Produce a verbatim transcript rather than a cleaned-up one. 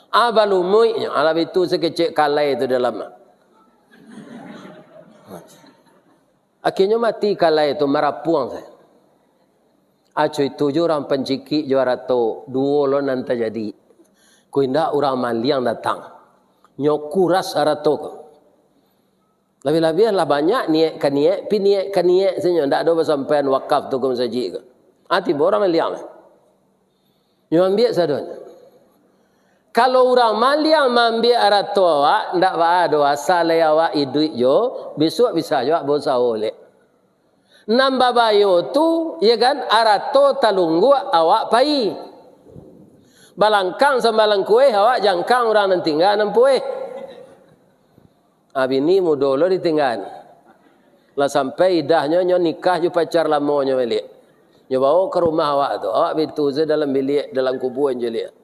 Ah, balumuiknyo, alah itu sakecek kalai tu dalam. Akhirnyo mati kalai tu, marapuang sajo. Aco itu jo urang pancikik jo arato, duo lo nan tajadi. Ko indak urang maliang datang. Nyo kuras arato ko. Labiah-labiah lah banyak niaik ka niaik, pi niaik ka niaik sajo, ndak ado basampaian wakaf tu ka masajik ko. Ah, tibo urang maliang. Nyo ambiak sadonyo. Kalau urang maliang maambiak arato awak, ndak baa doh, asa lai awak iduik jo, bisuak bisa jo awak bausaho lek. Nan babayo tu, ya kan, arato talungguak awak pai. Balangkang sambalang kueh, awak jangkang urang nan tingga nan pueh. Ah, bini mudo lo ditinggaan. Lah sampai idahnyo, nyo nikah jo pacar lamonyo baliak. Nyo bawo ka rumah awak tu. Awak bitu se dalam biliak, dalam kubua nyo liak.